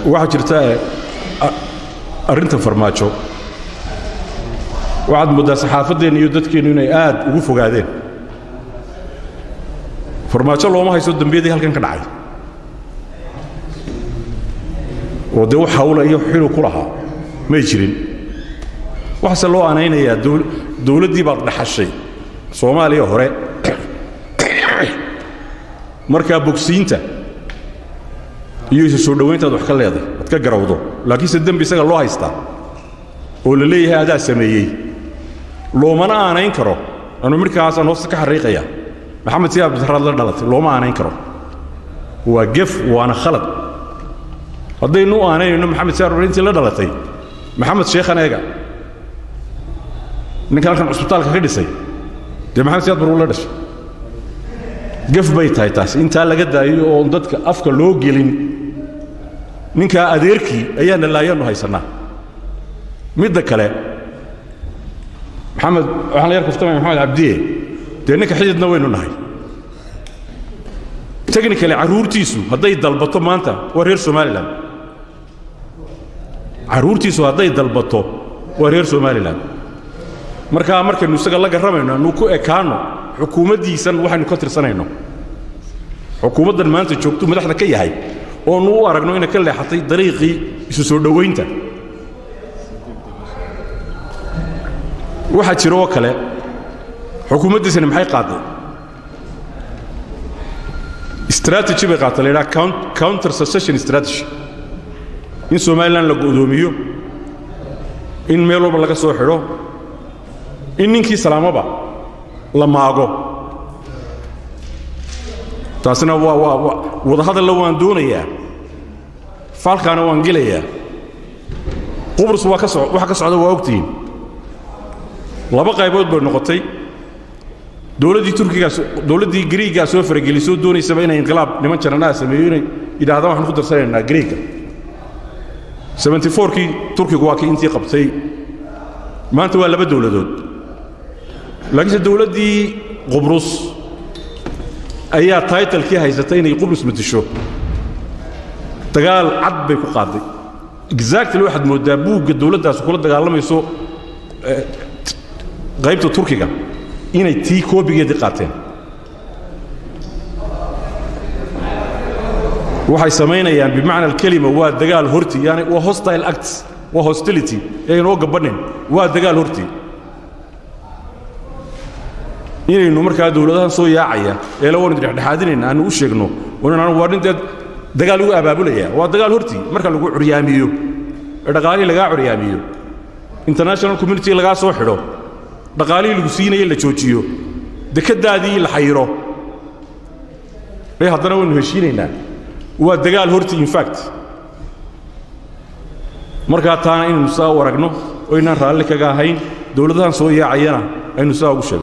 Waxaa jirta arrinta Farmaajo. Waxaad mooddaa saxaafaddeenna iyo dadkeennu inay aad ugu fogaadeen. Farmaajo looma haysto dembiyadii halkan ka dhacay, oo dee wax hawla iyo xilu ku lahaa may jirin. Waxaase loo anaynayaa dawladdii baad dhaxashay Soomaaliya hore, markaa bogsiinta iyo isu soo dhowayntaad wax ka leeday aad ka garawdo. Laakiinse dembi isaga loo haystaa oo la leeyahay adaa sameeyey loomana aanayn karo. Anu midhkaasaan hoosta ka xariiqaya, Maxamed Siyaab Abdiraad la dhalatay looma aanayn karo, waa gef waana khalad. Haddaynu u aanaynayno Maxamed Siyaab intii la dhalatay, Maxamed Sheekhan eega, ninka halkan cusbitaalka ka dhisay, dee Maxamed Siyaad Baruu la dhashay. Gef bay tahay taas intaa laga daayo oon dadka afka loo gelin. Ninkaa adeerkii ayaana laayaannu haysannaa. Midda kale, Maxamed waxaan la yar kaftamaya Maxamed Cabdiye, dee ninka xididna waynu nahay. Technically carruurtiisu hadday dalbato maanta waa reer Somaliland, carruurtiisu hadday dalbato waa reer Somaliland. Markaa markaynu isaga la garramayno anu ku ekaanno xukuumaddiisan waxaynu ka tirsanayno, xukuumaddan maanta joogtu madaxda ka yahay oonu u aragno inay ka leexatay dariiqii isu soo dhowaynta. Waxaa jira oo kale, xukuumaddiisani maxay qaaday? Strategy bay qaatay la yidhaha counter secession strategy, in Somaliland la go'doomiyo, in meel walba laga soo xidho, in ninkii salaamaba la maago. Taasina waa wadahadalla waan doonayaa, faalkaana waan gelayaa. Qubrus waa ka so waxa ka socda waa ogtihiin. Laba qaybood bay noqotay. Dowladdii Turkigaa, dowladdii Griigaa soo faragelisoo doonaysaba inay inqilaab niman jananaha sameeyo, inay yidhahdaan waxaan ku darsanaynaa Griiga. 74kii Turkigu waa kii intii qabtay. Maanta waa laba dowladood, laakiinse dowladdii Qubrus ayaa taitalkii haysatay inay Qubrus matisho. Dagaal cad bay ku qaaday. Exactly waxaad mooddaa buugga dowladdaas kula dagaalamayso qaybta Turkiga inay tii koobigeedii qaateen. Waxay samaynayaan bimacna alkelima waa dagaal horti, yani waa hostile acts, waa hostility ee inoo gabannin, waa dagaal horti. Inaynu markaa dowladahan soo yaacaya ee la waanu dhexdhexaadinayna aanu u sheegno waa nin dee dagaal ugu abaabulaya, waa dagaal horti. Marka lagu curyaamiyo ee dhaqaalihii lagaa curyaamiyo, international community lagaa soo xidho, dhaqaalihii lagu siinaya la joojiyo, dekadaadii la xayiro, ee haddana waynu heshiinaynaa, waa dagaal horti infact. Markaa taana inaynu saa u aragno oo inaan raalli kaga ahayn dowladahan soo yaacayana aynu saa ugu sheegno.